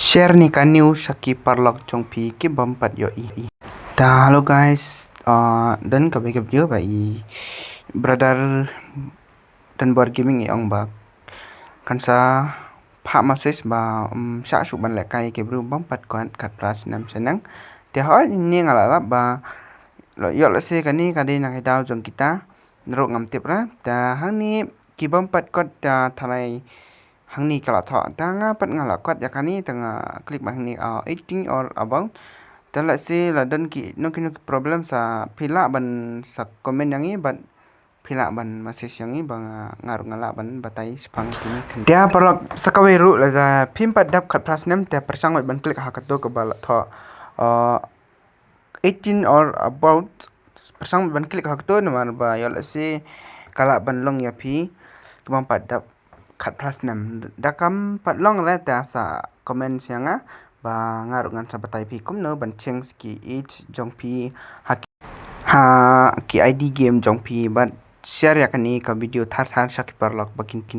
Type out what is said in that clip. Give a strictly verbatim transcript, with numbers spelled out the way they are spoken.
Share ne ka news sha ki paralok jong phi ki bym pat ïohi. Ta hello guys, uh, don ka video ba i brother Donbor Gaming i ong ba kan sa phah message ba um, shah shuh ban lehkai ki briew bym pat kwah khatphra snem shaneng. Te hoi ne nga la lap ba lo ïoh lehse kane ka dei na ka daw jong kita. Nruk ngam tip ra ta hangne ki bym pat kwah ta thalai. Hangne ka la thoh ta nga pat nga la kwah ïa kane ta nga click ba hangne uh, eighteen or above. Ta lehse la don ki no ki no ki problem sa phi lah ban sa comment ïa ngi bad phi lah ban message ïa ngi ba nga nga ruh nga lah ban batai shaphang kine kane. Te paralok sa kawei ruh lada phim pat dap khatphra snem te pyrshang ban click ha kato kaba la thoh uh, eighteen or above. Pyrshang ban click ha kato namar ba ïoh lehse ka lah ban long ïa phi ki bym pat dap khatphra snem. Da kam pat long re ta sa comment ïa nga ba nga ruh ngan sa batai phi kumno ban change ki age jong phi ha ki, ha ki I D game jong phi bad share ïa kane ka video thar thar sha ki paralok ba kin kin